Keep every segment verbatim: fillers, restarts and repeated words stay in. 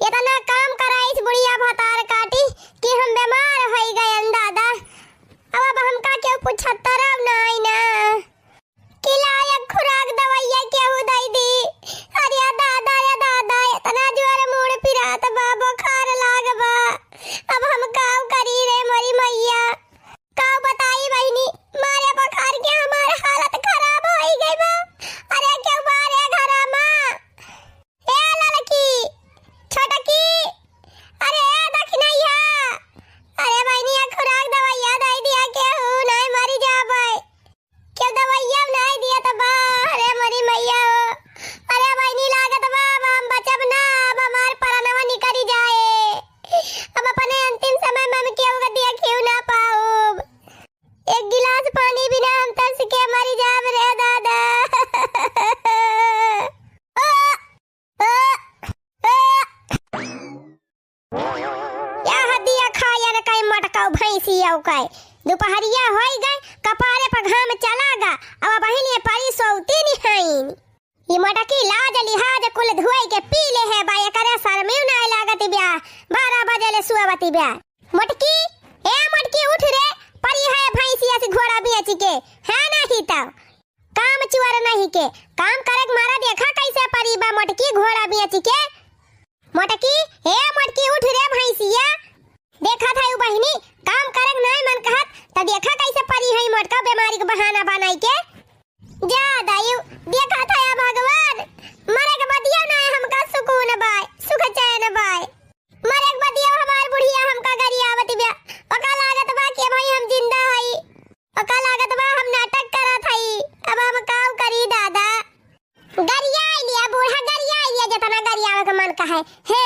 एतना काम कराइस बुढ़िया भतार काटी कि हम बेमार होइ गयन दादा। अब, अब हमका केहू पूछत तरव नाई ना। कि लायक खुराक दवाइया केहू दइ दी। अरे दादा, अरे दादा, एतना जोर मूड़ पिरात बा, बुखार लाग बा। अब हम काव करी रे मोरी मइया? काव बताई बहिनी, मारे बुखार के हमार हालत खराब होइ गइ बा। अरे केहू बा रे घरा मा? ए ललकी, छोटकी, अरे ए दखिनैया, अरे बहिनिया खुराक दवाइया दइ दिया, केहू नाई मरी जाबै। केहू दवाइया नाई दिया त बा, अरे मोरी मइया हो। अरे बहिनी लागत बा, अब हम बचब ना, अब हमार परनवा निकरी जाए। अब अपने अंतिम समय में हम केहू के दिया केहू ना पाउब। एक गिलास पानी बिना हम तरस के मरी जाब रे दादा। या हदिया खायन कई मटकऊ भैंसियऊ कई। दुपहरिया होई गई, कपारे पर घाम चला गा, अब बहिन ये परी सोती निहाइन। ई मोटकी लाज लिहाज कुल धोई के पी ले है बा, एकरे शर्मिउ नाय लागत ब्या, बारह बजे ले सुअवती ब्या। मोटकी, ए मोटकी उठ रे, परी है भैंसिया से घोड़ा बेच के, है नहीं तब। काम चुअर नहीं के, काम करे के मारा देखा कैसे परी बा मोटकी घोड़ा बेच के। मोटकी, ए मोटकी उठ रे भैंसिया। देखत है उ बहिनी, काम करे के नाय मन कहत, त देखा कैसे परी है मोटका बेमारी के बहाना बनाई के। जा दायु, देखत है भगवान, मरे के बदिया नाय हमका सुकून बाय, सुख चैन बाय। मरे के बदिया हमार बुढ़िया हमका गरियावत ब्या, ओका लागत बा कि भाई हम जिंदा हई। ओका लागत बा हम नाटक करत हई, अब हम काव करी दादा। गरियाइ लिया बूढ़ा, गरियाइ लिया, जतना गरियावे के मन कहे। हे,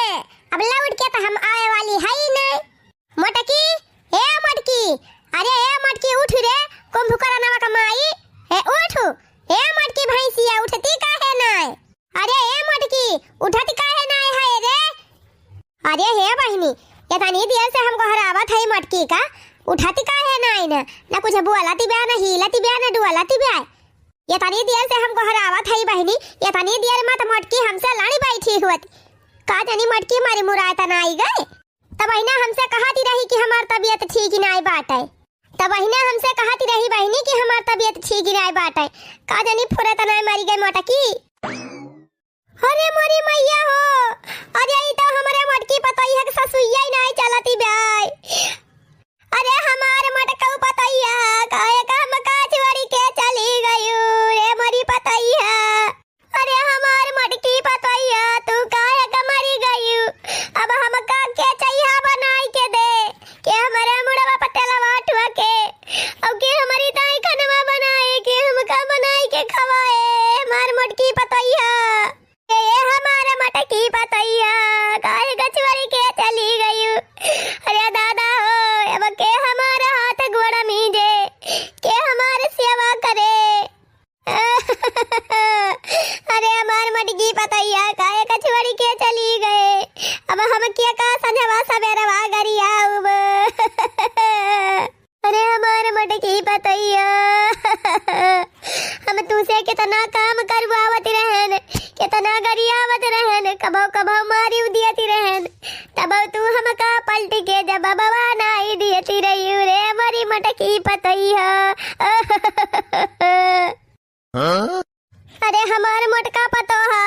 अब लौट के त हम आवे वाली हई नहीं। मोटकी, ए मोटकी, अरे ए मोटकी उठ रे, कुंभकरनवा का माई, ए उठ, ए मोटकी भैंसिया उठती काहे नाय? अरे ए मोटकी, उठत काहे नाय है रे? अरे हे बहिनी, एतनी देर से हम गोहरावत हई मोटकी का, उठत काहे नाय न, न कुछ बोलत ब्या, न हिलत ब्या, न डोलत ब्या। एतनी देर से हम गोहरावत हई बहिनी, एतनी देर में त मोटकी हमसे लड़ी बैठी हुअत। का जानी मोटकी मारी मुराय त नाई गए। तब बहिना हमसे कहती रही कि हमार तबीयत ठीक ही नाय बाटे। तब बहिना हमसे कहती रही बहिनी कि हमार तबीयत ठीक ही नाय बाटे। का जानी फुरे त नाय मरी गई मोटकी। अरे मोरी मैया हो, अरे ई तो हमरे मोटकी पतोहिया के ससुइया ही नाय चलती ब्याय। अरे हमार मोटकऊ पतोहिया, काहे का हमका छोड़ी के चली गयू रे मोरी पतोहिया। अरे हमार मोटकी पतोहिया, तू काहे का मरी गयू? अब हमका के चइहा बनाई के दे, के हमरे मुड़वा पर तेलवा ठुआ के, अउ के हमरी ताई खनवा बनाए, के हमका बनाई के खवाए, हमार मोटकी पतोहिया। ए हमार मोटकी पतोहिया, काहे का छोड़ी के चली गयू? अरे दादा हो, अब के हमार हाथ गोड़ मीजे, के हमार सेवा करे? अरे हमार मोटकी पतोहिया काहे का छोड़ी के चली गए? अब हम के का संझवा सबेरवा गरियाउब? अरे हमार मोटकी पतोहिया, हम तूसे कितना काम करवावत रहन, कितना गरियावत रहन, कबो कबो मारी दियत रहन, तब तू हमका पलट के जवाबवा नाई दियती रही रे मोरी मोटकी पतोहिया। हाँ? अरे हमार मोटका पतोहा,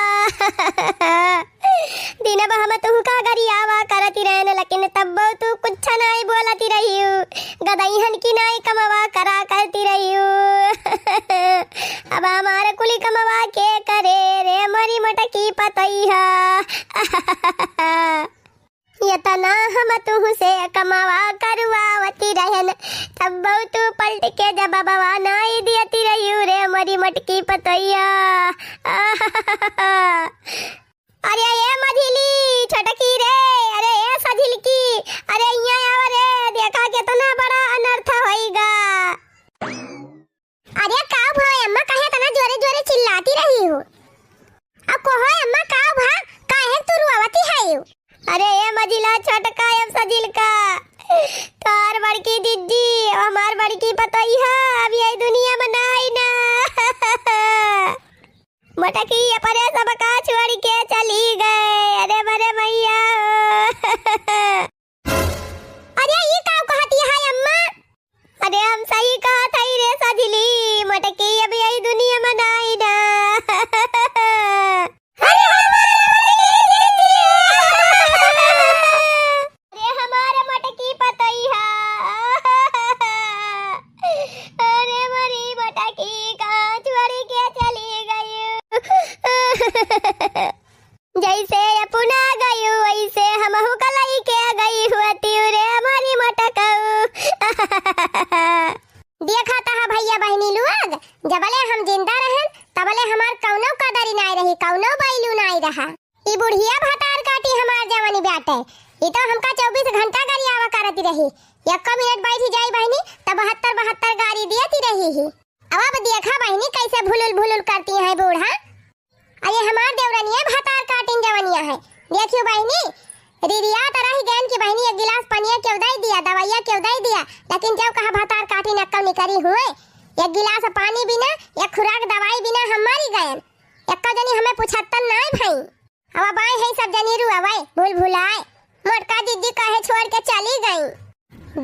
दिनवा हम तुहका गरियावा करती रहन, लेकिन तब्बो तू कुछ नाई बोलती रहियू। गदइहन की नाई कमवा करा करती रहियू। अब हमार कुली कमवा के करे रे मोरी मोटकी पतोहिया। एतना हम तुहसे कमवा करवावती रहन, तब्बो तू पलट के जवाबवा नाई दियती रहियू रे मोरी मोटकी पतोहिया। अरे ए मझिली, छोटकी रे, अरे ए सझिलकी, अरे इहाँ आवा रे, देखा केतना बड़ा अनर्थ होइगा। अरे का भा अम्मा, काहे इतना जोरे जोरे चिल्लाती रही हो? अब कहो अम्मा का भा, काहे तू रोवती है? अरे ए मझिला छोटका, अब सझिलका, तोर बड़की जिज्जी, अब हमार बड़की पतोहिया, अब यही दुनिया में नाई ना। मोटकी अपने सबका छोड़ के चली गए। अरे बरे मैया। अरे ई का कहत है अम्मा? अरे हम सही कहत हई रे सजली, मोटकी अब यही दुनिया में नाई ना। अरे हमार मोटकी, अरे हमार मोटकी पतोहिया, अरे मोरी मोटकी कहाँ छोड़ के चली गई। जैसे अपना गयू, वैसे हमहू का लइके गई हुअतिउ रे मोरी मोटकऊ। देखत ह भइया बहिनी लोग, जबले हम जिंदा रहन, तबले हमार कउनो कदरी नाई रही, कउनो value नाई रहा। ई बुढ़िया भतार काटी हमार जवानी बाटे, ई तो हमका चउबीस घंटा गरियावा करती रही। एक्को मिनट बैठी जाई बहिनी, तब बहत्तर बहत्तर गारी दियती रही ही। अब, अब देखा बहिनी, कैसे भुलुल भुलुल करती हैं बूढ़ा। अरे हमार देवरनिया भतार काटिन जवनिया है। देखियो बहिनी, रिरियात रहि गयन कि बहिनी एक गिलास पनिया केउ दइ दिया, दवइया केउ दइ दिया, लेकिन जब कहा भतार काटिन अक्कल निकरी हुए, एक गिलास पानी बिना, एक खुराक दवाई बिना हम मरी गयन। एक्को जनी हमें पुछत्तन नाई भई। अब बाई है सब जनी रुआवै, भूल भुलाए। मोटका जिज्जी काहे छोड़ के चली गई?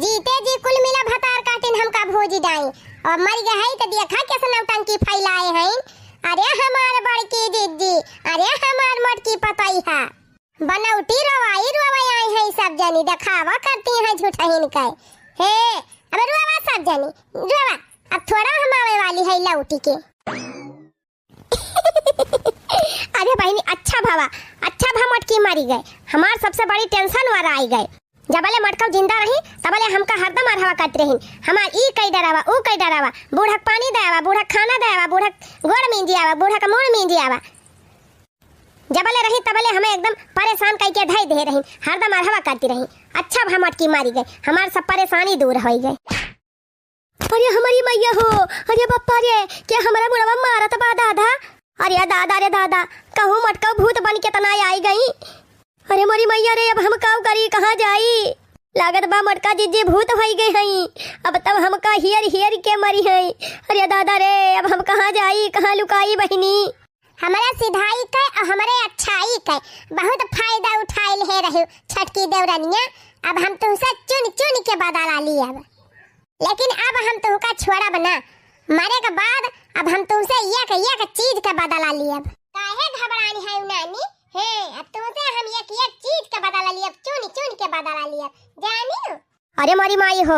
जीते जी कुल मिला भतार काटिन हमका भूजी डाई। अब मर गए हैं तो देखा कैसे नौटंकी फैलाए हैं। अरे हमार बड़की जिज्जी, अरे हमार मोटकी पतोहिया। बनौटी रोवाई रोवाई आई हैं सब जनी, देखावा करती हैं झूठहिन के। हे, अब रोवा सब जनी, रोवा। अब थोड़ा हम आवे वाली है लौटी के। अरे बहिनी, अच्छा भवा, अच्छा भा मोटकी मरी गए, हमार सबसे बड़ी tension वाला आई गए। जबले मोटकऊ जिंदा रही, तबले हमका हरदम अरहवा करत रही, हमार ई कई डरावा, ऊ कई डरावा, बूढ़क पानी दयावा, बूढ़क खाना दयावा, बूढ़क गोड़ मींजियावा, बूढ़क मूड़ मींजियावा। जबले रही तबले हमें एकदम परेशान कई के धई दे रही, हरदम अरहवा करती रही। अच्छा भा मोटकी मरी गए, हमार सब परेशानी दूर होई गए। अरे हमरी मैया हो, अरे बप्पा रे, के हमरा बुढ़वा मारत बा दादा। अरे दादा रे दादा, कहूँ मोटका भूत बन के तना आई गई। अरे मोरी मैया रे, अब हम काऊ करी, कहाँ जाई? लागत बा मोटका जिज्जी भूत होई गई हई। अब तब हमका हियर हियर के मरी हई। अरे दादा रे, अब हम कहाँ जाई, कहाँ लुकाई बहिनी? हमरे सिधाई के और हमरे अच्छाई के बहुत फायदा उठाइल हे रही छटकी देवरनिया। अब हम तुमसे चुन चुन के बदला लियब, लेकिन अब हम तुमका छोड़ब ना। मरे के बाद अब हम तुमसे एक एक चीज के बदला लियब। काहे घबरानी है नानी? हे, अब तुमसे हम एक एक चीज के बदला लियब, चुन चुन के बदला लियब, जानी? अरे मोरी माई हो,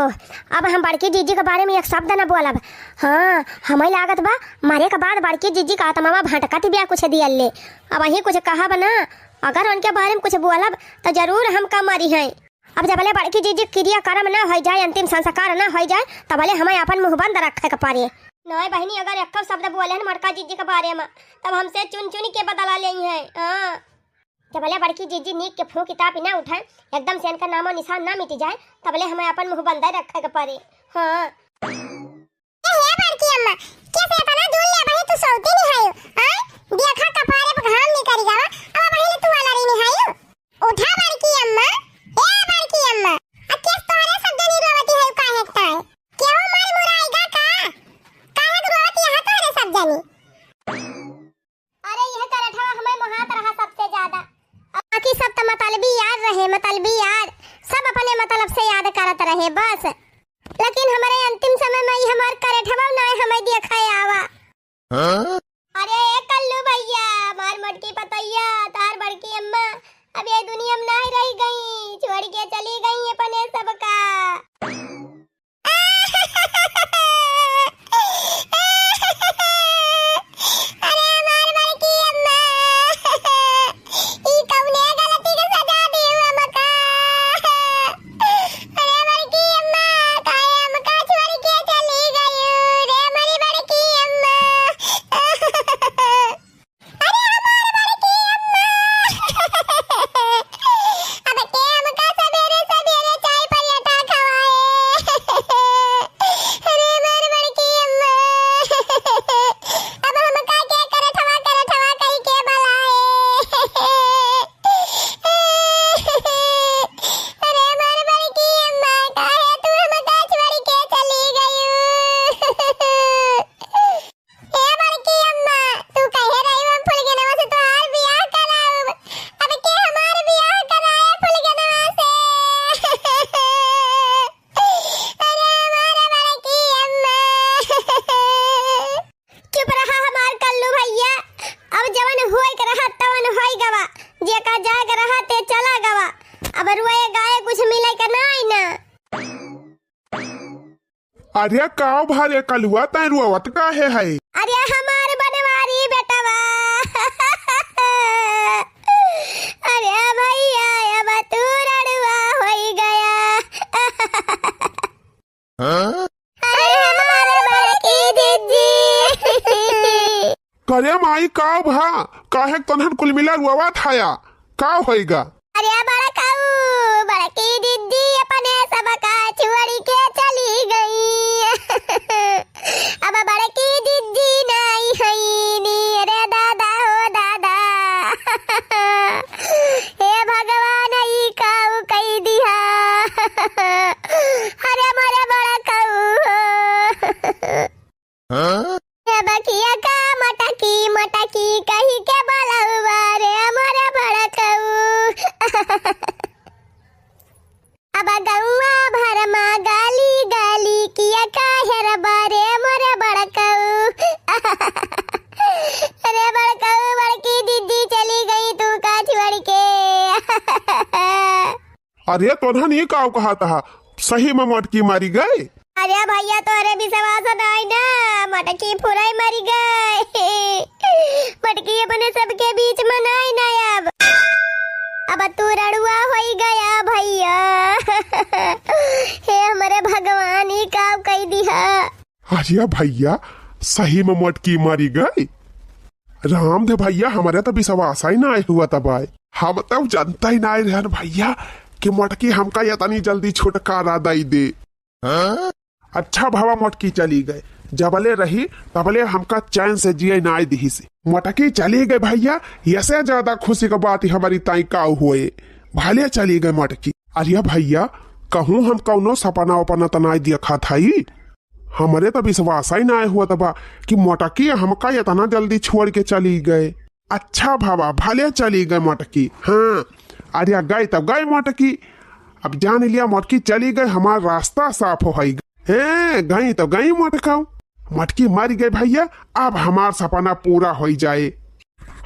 अब हम बड़की जीजी के बारे में एक शब्द न बोलब। हाँ, हमें लागत बा, मरे के बाद बड़की जीजी का आत्मा भटकत बिया कुछ दियल ले। अब वहीं कुछ कहब ना, अगर उनके बारे में कुछ बोलब, तो जरूर हमका मरी हैं। अब जबले बड़की जीजी क्रिया कर्म ना होई जाए, अंतिम संस्कार ना होई जाए, तबले हमें अपन मुंह बंद रखे के पड़े। नहीं बहिनी, अगर एक शब्द बोले हैं मोटका जीजी के बारे में, तब हमसे चुन चुन के बदला लेई हैं। हाँ। जबले बड़की जीजी नीक के फूंक ताप ना उठाए, एकदम से इनका नामो निशान ना मिट जाए, तबले हमें अपन मुंह बंदे रखे के पड़े। हाँ। ए, हे बड़की अम्मा, कैसे इतना दूर ले बही तू सौती नहीं आयो? आय, देखा कपारे पे घाम निकल गवा, अब बही तू वाला रही नहीं आयो। उठा बड़की अम्मा, ए बड़की अम्मा, आ कैसे तोहरे सब जनी रोवती है काहे ताय? केहू मार मुराएगा का? काहे रोवती है तोहरे सब जनी? अरे, यह करठवा हमें मोहात रहा सबसे ज्यादा। बाकी सब त मतलबी यार रहे, मतलबी यार। सब अपने मतलब से याद करत रहे, बस। लेकिन हमरे अंतिम समय में ई हमार करठवा नाय हमें देखे आवा। हाँ? अरे, ए कल्लू भैया, हमार मोटकी पतोहिया, तार बड़की अम्मा, अब ये दुनिया में नाय रह गई, छोड़ के चली गई अपने सबका। अरे हमार बड़की अम्मा, ई कौने गलती के सजा दी हमका? अरे बड़की अम्मा, अरे काव भा रे कलुआ, तैं रुआवत काहे है? अरे हमार बनवारी बेटवा। अरे भैया, अब तू रड़ुआ होई गया। हाँ? अरे हमार बड़की जिज्जी। करे माई, काव भा? काहे तनहन कुल मिला रुआवत हया? काव होइगा? अरे बड़कऊ, बड़की जिज्जी अपने सबका छोड़ी के चली गई। अब बड़की जिज्जी नाई हईनी, अरे दादा हो दादा। हे भगवान, ई काऊ कई दिहा। अरे मोरे बड़कऊ हो। हाँ? ए बकिया का मटकी मटकी कही के बोलउबा रे मोरे बड़कऊ। अब गौआ भर मा गाली गाली किया का हेरबा रे मोरे बड़कऊ। अरे बड़कऊ, बड़की जिज्जी चली गई तू का छोड़ के। अरे तोन्हन ई काव कहत हा, सही मा मटकी मरी गई? अरे भैया तोरे विश्वास नाई ना, मटकी फुराई मरी गई। मटकी अपने सबके बीच मा नाई ना अब। अब तू रड़ुआ होई गया भैया। हे हमरे भगवान, ई काव कई दिहा। अरे भैया, सही मा मटकी मरी गई? राम दे भैया, हमरे तो विश्वास ही नाई हुआ तब आए। हम तो जनता ही नाई रहन भैया कि मटकी हमका इतनी जल्दी छुटकारा दई दे। हाँ? अच्छा भवा मटकी चली गए, जबले रही तबले हमका चैन से जिए नाई दिहिस। मटकी चली गए भैया, ऐसे ज्यादा खुशी का बात ही हमरी ताई काव होए। भले चली गए मटकी। अरे भैया, कहूँ हम कौनो सपना वपना त नाई देखत हई? हमरे तो विश्वास ही नाय होत बा कि मटकी हमका इतना जल्दी छोड़ के चली गए। अच्छा भवा, भले चली गए मटकी। हाँ, अरे गए तब गए मटकी। अब जान लिया मटकी चली गए, हमार रास्ता साफ होई गए। हैं, गई तो गई मटकाऊ। मटकी मर गए भैया, अब हमार सपना पूरा होई जाए।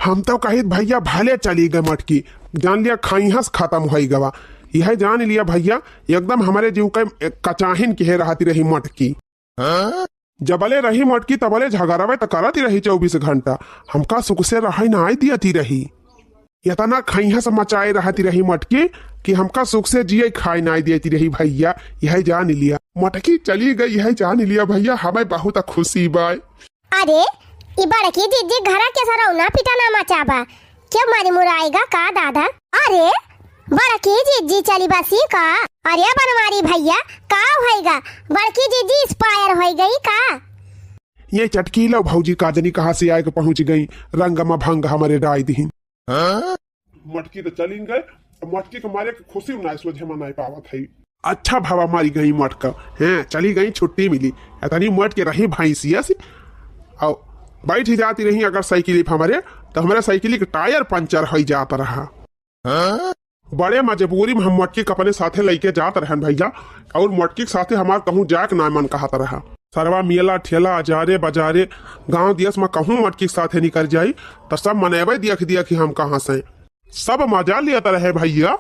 हम तो कहित भैया भले चली गए मटकी, जान लिया खइहस खत्म होई गवा। यह जान लिया भैया, एकदम हमरे जीव के कचाहिन किहे रहती रही मटकी। जबले रही मटकी तबले झगड़ावे त करती रही चउबीस घंटा। हमका सुख से रहै नाय दियती रही। इतना खइहस मचाए रहती रही मटकी कि हमका सुख से जिए खाए नाय दियती रही भैया। यह जान लिया मटकी चली गई, यह जान लिया भैया, हमें बहुत खुशी बाय। अरे, ई बड़की जिज्जी घरा के सरौना पिटाना मचाबा। क्यों मारी मुराएगा का दादा? अरे, बड़की जिज्जी चली बसी का? अरे बनवारी भैया, का होइगा? बड़की जिज्जी expire होई गई का? ये चटकीला भौजी का जनी कहाँ से आए के पहुँच गई, रंग मा भंग हमरे डाई दिहिन। मटकी तो चलिन गए, अब मटकी के मारे के खुशी ना सोझे मनाए पावत है। अच्छा भवा मारी गई मटका, हैं, चली गई, छुट्टी मिली। इतनी मट के रही भैंसिया से, और बैठ ही जाती रही अगर साइकिल पर हमरे, तो हमरे साइकिल के टायर पंचर हो जात रहा। बड़े मजबूरी में हम मटकी के अपने साथे लेके जात रहन भैया, और मटकी के साथे हमार कहूँ जाए के ना मन कहत रहा। सरवा मेला ठेला अजारे बजारे गाँव देश में कहूँ मटकी के साथे निकल जाई, तो सब मनेबे दिया कि दिया कि हम कहाँ से। सब मजा लेत रहे भैया,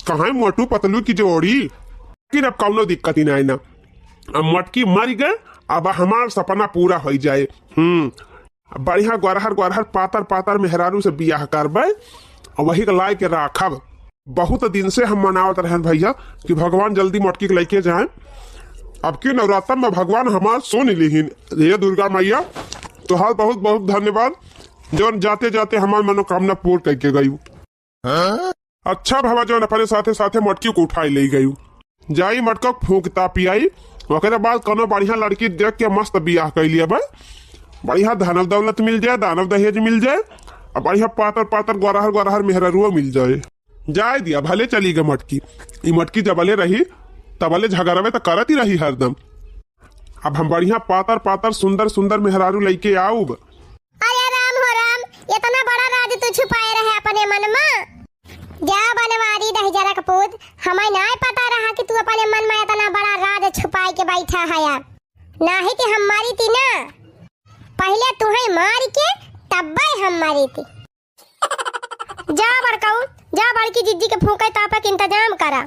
कहाँ मोटू पतलू की जोड़ी। लेकिन अब कौनो दिक्कत ही नहीं ना, अब मटकी मर गए, अब हमार सपना पूरा हो जाए। हम्म, अब बढ़िया गोरहर गोरहर पातर पातर मेहरारू से बियाह करबे, और वही के लाए के राखब। बहुत दिन से हम मनावत रहन भैया कि भगवान जल्दी मटकी के लेके जाए। अब की नवरात्र में भगवान हमार सुन लिहिन। हे दुर्गा मैया, तोहार बहुत बहुत धन्यवाद, जौन जाते जाते हमार मनोकामना पूर्ण करके गई। अच्छा भवा जौन अपने साथे साथे मटकी को उठाई ले गई। जाई मटका फूंक तापी आई, ओकरे बाद कोनो बढ़िया लड़की देख के मस्त बियाह कर लिया भाई। बढ़िया धनव दौलत मिल जाए, दानव दहेज मिल जाए, और बढ़िया पातर पातर गोरहर गोरहर मेहररुआ मिल जाए। जाए दिया, भले चली गए मटकी। ई मटकी जबले रही, तबले झगड़ावे त करत ही रही हरदम। अब हम बढ़िया पातर पातर सुंदर सुंदर मेहरारू लइके आउब। अरे राम हो राम, इतना बड़ा राज तू छुपाए रहे अपने मन मा। जा बनवारी दहिजरा के पूत, हमें नाय पता रहा कि तू अपने मन मा इतना बड़ा राज छुपाए के बैठा है। अब नाही कि हम मारी ती ना, पहले तुहे मार के तब्बे हम मारी ती। जा बड़काऊ, जा बड़की जिज्जी के फूंके तापे के इंतजाम करा।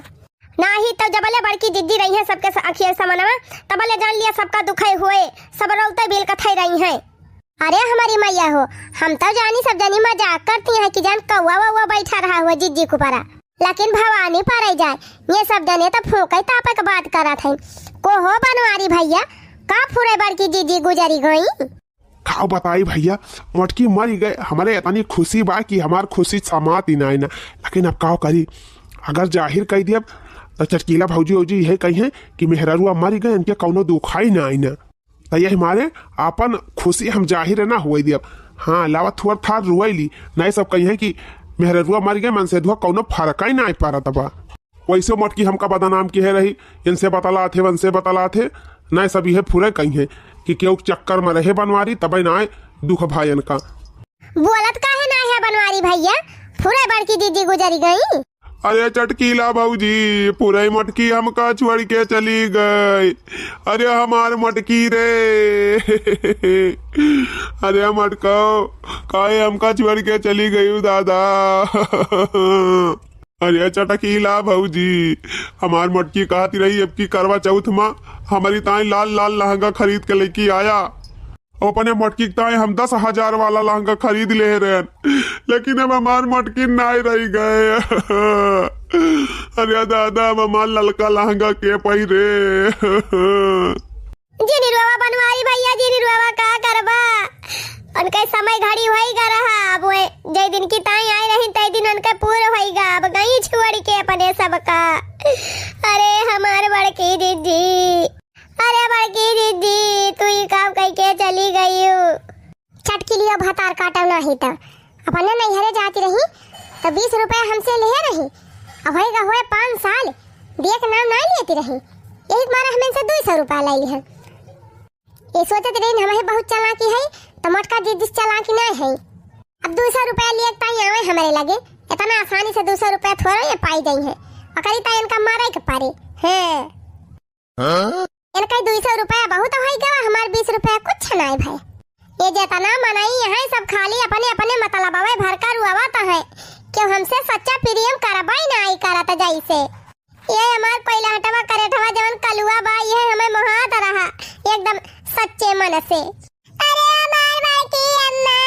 नाही तो जबले बड़की जिज्जी रही है सबके स-, अखिए समनवा, तबले जान लिया सबका दुखई होए, सब रोते बिलकथई रही है। अरे हमारी मैया हो, हम तो जानी सब जनी मजाक करती हैं कि जान कौआ वौआ बैठा रहा हुआ जिज्जी के ऊपरा, लेकिन भवानी परै जाए, ये सब जने तो फूंकै तापै के बात करत हैं। को हो बनवारी भैया, का फुरै बड़की जिज्जी गुजरी गई? का बताई भैया, मोटकी मरी गए, हमरे इतनी खुशी बा कि हमार खुशी समात ही नाई ना। लेकिन अब का करी, अगर जाहिर कई दियब तो चटकीला भौजी वौजी यही कही है कि मेहररुआ मरी गए, इनके कौनो दुखाई नाई ना। तो यही मारे आपन खुशी हम जाहिर ना हुए दियब। हाँ, लावा थोर थार रुआई ली, नहीं सब कही है कि मेहररुआ मरी गए, मनसेधुआ कौनो फर्क ही नाई पड़त बा। वैसे मोटकी हमका बदनाम किहे रही, इनसे बतलात है, वनसे बतलात है, नहीं सब यह फुरै कही है कि केहू के चक्कर में रहे बनवारी, तबै ना आए दुख भाई इनका। बोलत काहे ना है बनवारी भैया, फुरै बड़की जिज्जी गुजरी गई। अरे चटकीला भौजी, फुरै मोटकी हमका छोड़ के चली गई। अरे हमार मोटकी रे। अरे मोटको, काहे हमका छोड़ के चली गई दादा? अरे चटकीला भौजी, हमार मोटकी कहती रही, अब की करवा चौथ मा हमरी ताई लाल लाल लहंगा खरीद के लेके आया। अपने मोटकी के ताई हम दस हजार वाला लहंगा खरीद ले रहन, लेकिन अब हमार मोटकी नाई रही गए। अरे दादा, अब हमार ललका लहंगा के पहिरे? जिनी रोवा बनवारी भैया, जिनी रोवा, का करबा? उनके समय घड़ी होई गा रहा। अब वे जय दिन की ताई आई रही, तय दिन उनके पूर होई गा। अब गई छोड़ के अपने सबका। अरे हमार बड़की जिज्जी, अरे बड़की जिज्जी, तू ई काम कई के चली गई हो? चटकी लियो भतार काटो नाही त। अपने नैहरे जाती रही त बीस रुपया हमसे लिहे रही। अब होएगा होए पाँच साल, दिए के नाम ना लेती रही। यही के मारे हम इनसे दो सौ रुपया ले लिहन। ये सोचत रही हमें बहुत चालाकी है, त मोटका जिज्जी चालाकी ना है। अब दो सौ रुपया लिए ताई आवे हमरे लगे, इतना आसानी से दो सौ रुपया थोड़ा ये पाई जाई है। ओकरी ताई इनका मारे के पारे। हैं। इनका दो सौ रुपया बहुत होई गवा, हमार बीस रुपया कुछ नाई भाई। ये जेतना मनई है सब खाली अपने अपने मतलबवे भर का रुआवत है, क्यों हमसे सच्चा प्रेम करबई नाई करत जैसे। ये हमार कोइलहटवा करेठवा जवन कलुआ बा, ये हमें मोहात रहा एकदम सच्चे मन से। अरे हमार बड़की अम्मा,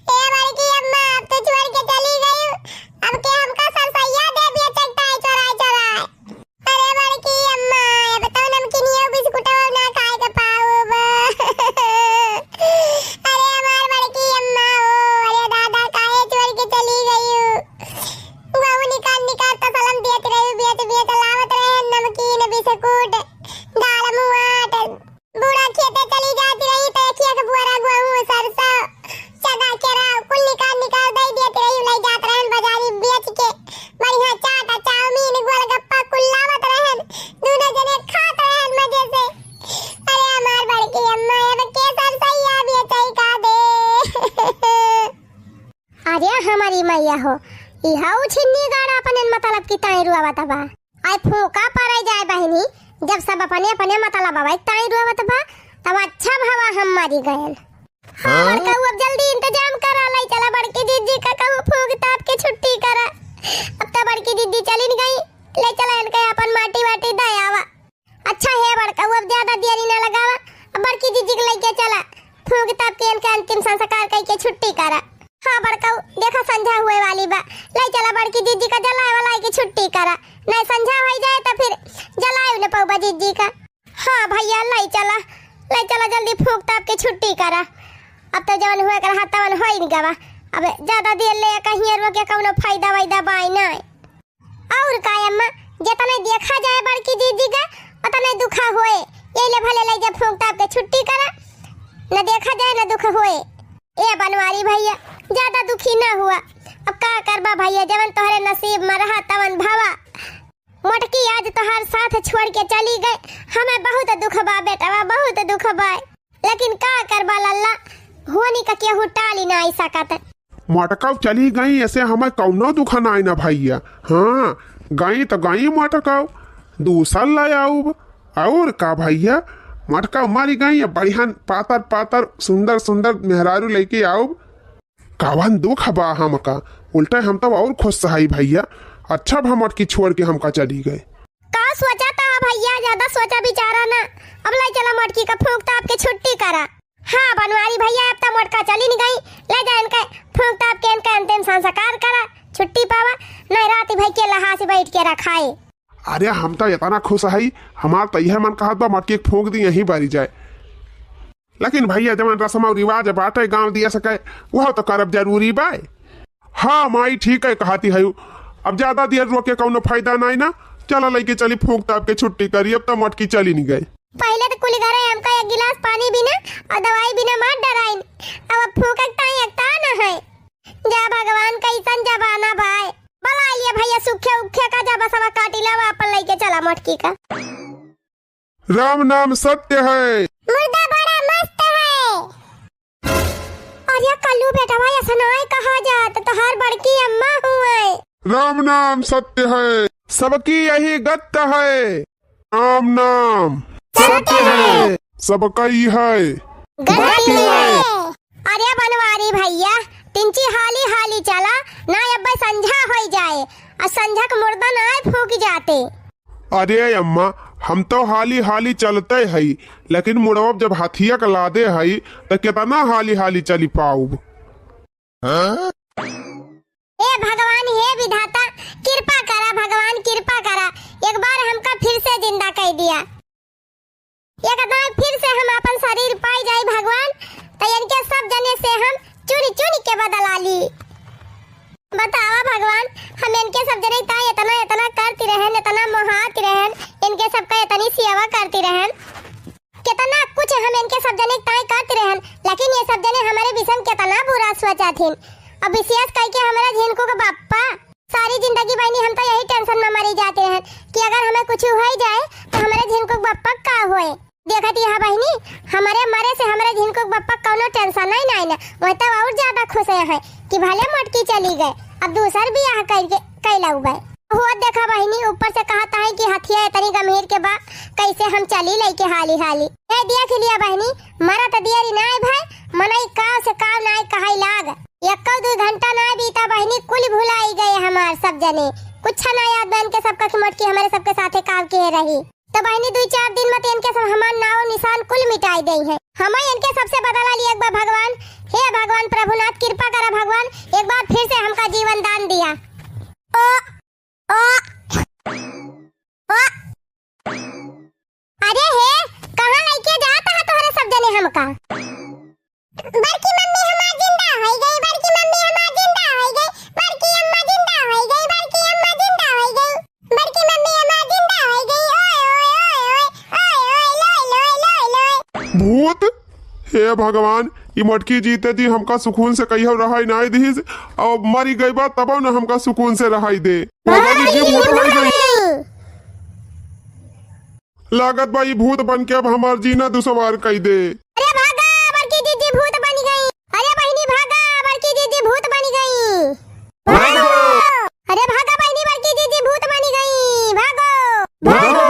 ए बड़की अम्मा, अब तो छोड़ के चली गई, अब के हमका सरसैया दे दिया चट्टाई चोराई चोराई। अरे बड़की अम्मा, अब तो नमकीनियो बिस्कुटवा ना खाए के पाउब। अरे हमार बड़की अम्मा हो, अरे दादा काहे छोड़ के चली गई हो? गहूँ निकाल निकाल तसलम देत रही, बेच बेच लावत रहे नमकीन बिस्कुट, दाल मुआट। बूढ़ा खेते चली जाती रही तो एक एक बोरा गहूँ सरसों चना केरा कुल निकाल निकाल दे देती रही, ले जात रहन बाजारी बेच के। बढ़िया चाट आ चाउमीन गोलगप्पा कुल लावत रहन, दोनों जने खात रहन मजे से। अरे हमार बड़की अम्मा, अब के सरसैया बेचई का दे? अरे हमारी मैया हो, इहा उछिन्नी गाड़ा अपने मतलब की ताई रुआवत बा। आई फूका परै जाए बहिनी, जब सब अपने अपने मतलब अबै ताई रोवत बा, तब अच्छा भवा हम मरी गयल। हाँ, हाँ? बड़कऊ, अब जल्दी इंतजाम करा, लै चला बड़की जिज्जी का कहूँ फूक ताप के छुट्टी करा। अब तो बड़की जिज्जी चलिन गई, लै चला इनके अपन माटी वाटी दे आवा। अच्छा हे बड़कऊ, अब ज्यादा देरी ना लगावा, अब बड़की जिज्जी के लैके चला, फूक ताप के इनके अंतिम संस्कार कई के छुट्टी करा। हाँ बड़कऊ, देखा संझा हुए वाली बा, लै चला बड़की जिज्जी का जलाए वाला की छुट्टी करा, नहीं संझा हो जाए तो फिर जलाए न पौबा जिज्जी का। हाँ भैया, लै चला, लै चला जल्दी फूक ताप के छुट्टी करा। अब तो जवन हुए के रहा तवन होई गवा, अब ज्यादा देर ले कहीं रुके कौनो फायदा वायदा बाई नहीं। और का अम्मा, जितने देखा जाए बड़की जिज्जी का, उतने दुखा होए। ये ले भले लै जा फूंक ताप के छुट्टी करा, न देखा जाए न दुख होए। ए बनवारी भैया, ज्यादा दुखी ना हुआ। अब का करबा भैया, जवन तोहरे नसीब में रहा तवन भवा। मोटकी आज तोहार साथ छोड़ के चली गए, हमें बहुत दुख बा बेटवा, बहुत दुख बा। लेकिन का करबा लल्ला, होनी का केहू टाली ना आई सकत। मटकाऊ चली गई, ऐसे हमें कौनो दुख ना आई ना भैया। हाँ, गई तो गई मटकाऊ, दूसर ले आऊब। और का भैया, मटकाऊ मरी गई, अब बढ़िया पातर पातर सुंदर सुंदर मेहरारू लेके आऊब। कवन दुख बा हमका, उल्टे हम तब और खुश हई भैया। अच्छा भा मोटकी छोड़ के हमका चली गए। का सोचा था भैया, ज्यादा सोचा विचारा ना। अब लाई चला मोटकी का फूंक ताप के छुट्टी करा। हाँ बनवारी भैया, अब तो मोटका चली न गई, ले जा इनके फूंक ताप के इनके अंतिम संस्कार करा, छुट्टी पावा, नहीं रात भई के लहास बैठ के रखाए। अरे हम तो इतना खुश हई, हमार तो यह मन कहत बा मोटकी के फूंक दी यहीं बारी जाए। लेकिन भैया जवन रस्म और रिवाज बाटे गाँव दिया सके, वह तो करब जरूरी बा। हाँ माई ठीक है कहती है, अब ज्यादा देर रोके कौनो फायदा नहीं ना। चला लइके चली फूंक ताप के छुट्टी करी, अब तो मोटकी चली नहीं गए। पहिले त कुल घरे हमका एक गिलास पानी बिना और दवाई बिना मार डराइन। अब, अब फूंकक ताई एक तान है। जा भगवान, कैसन जमाना बाय। बला लिया भैया, सूखे उखे का जा बसवा काटी लावा, अपन लइके चला मोटकी का। राम नाम सत्य है। मुर्दा बड़ा मस्त है। अरे कल्लू बेटवा, ऐसा नाय कहा जात, तोहार बड़की अम्मा हुए। राम नाम सत्य है। सबकी यही गत है। राम नाम सत्य है। सबका ही है। गति है। अरे बनवारी भैया, तिनची हाली हाली चला, ना अब्बे संझा होई जाए, और संझा के मुर्दा ना फूक जाते। अरे अम्मा, हम तो हाली हाली चलते हई, लेकिन मुड़वा जब हथिया के लादे हई, त केतना हाली हाली चली पाउब? हाँ? हे भगवान, हे विधाता, कृपा करा भगवान, कृपा करा, एक बार हमका फिर से जिंदा कर दिया। एक बार फिर से हम अपन शरीर पाई जाई भगवान, त इनके सब जने से हम चुन चुन के बदला ली। बतावा भगवान, हम इनके सब जने ताई इतना, इतना करती रहन, इतना मोहाती रहन, इनके सबका इतनी सेवा करती रहन, कितना कुछ हम इनके सब जने ताई करती रहन, लेकिन ये सब जने हमारे विषय में कितना बुरा सोचा थिन। अब विशेष करके हमारे झिनकू के बापा, सारी जिंदगी बहिनी हम तो यही tension में मरी जाती रहन कि अगर हमें कुछ हो ही जाए तो हमारे झिनकू के बापा का होए। देखत यहाँ बहिनी, हमरे मरे से हमरे झिनकू के बप्पा कौनो tension नहीं, नहीं ना। वह तो और ज्यादा खुश है कि भले मोटकी चली गए, अब दूसर बियाह करके कैलऊ बे। हो देखा बहिनी, ऊपर से कहत है कि हथिया इतनी गंभीर के बा, कैसे हम चली लइके हाली हाली। ए देख लिया बहिनी, मरत देरी नाय भाई, मनई काव से काव नाय कहई लाग। एक्को दू घंटा नाय बीता बहिनी, कुल भुलाई गए हमार सब जने। कुछ ना याद बा इनके सबका कि मोटकी हमारे सबके साथे काव के रही। तो बहिनी, दुई चार दिन में तो इनके सब हमार नाव निशान कुल मिटाई देई है। हम इनके सबसे बदला लिए एक बार भगवान। हे भगवान प्रभुनाथ, कृपा करा भगवान, एक बार फिर से हमका जीवन दान दिया। ओ, ओ, ओ। अरे हे, कहाँ लइके जात है तोहरे सब जने हमका? बड़की मम्मी हमार जिंदा होई गई, बड़की मम्मी हमार जिंदा होई गई, बड़की अम्मा जिंदा होई गई, बड़की अम्मा जिंदा होई गई, बड़की मम्मी हमार जिंदा होई गई। ओए, ओए, ओए, ओए, ओए, ओए, लोए, लोए, लोए, लोए। भूत, हे भगवान, ई मोटकी जीते जी हमका सुकून से कहियो रहाई नाई दिहिस, और मरी गई बा तबो न हमका सुकून से रहाई दे। भगवान जी, भूत होई गई। लागत बा ई भूत बन के अब हमार जीना दुसवार कई दे। अरे भागा, बड़की जीजी भूत बन गई। अरे बहिनी भागा, बड़की जीजी भूत बन गई। भागो। अरे भागा बहिनी, बड़की जीजी भूत बन गई। भागो। भागो।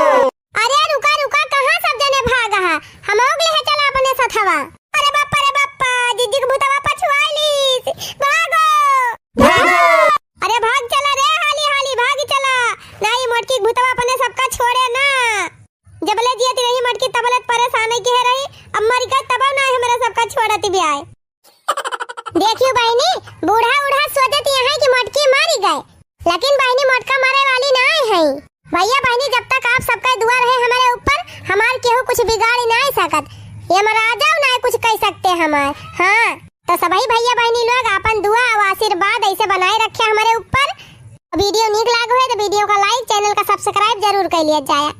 अरे रुका, रुका, कहाँ सब जने भागा है? हम ओग लेहे चला अपने सथवा। अरे बाप्पा रे बाप्पा, जीजी के भूतवा पछुआई लीस। भागो। भागो। अरे भाग चला रे, हाली हाली भाग चला। नाहीं मोटकी भूतवा अपने सबका छोड़े ना। जबले जियत रही मोटकी तबले परेशान के रही, अब मर गई तब ना हमरा सबका छोड़त भी आए। देखियो बहिनी, बूढ़ा उढ़ा सोचत यहाँ कि मोटकी मर गए, लेकिन बहिनी मोटका मरे वाली ना है। भैया बहिनी, जब तक आप सबका दुआ रहे हमारे ऊपर, हमार केहू कुछ बिगाड़ ना सकत, यमराजा ना कुछ कह सकते हमार। हाँ, तो सभी भैया बहिनी लोग अपन दुआ और आशीर्वाद ऐसे बनाए रखे हमारे ऊपर। वीडियो नीक लागो है तो वीडियो का like, चैनल का subscribe जरूर कर लिया जाए।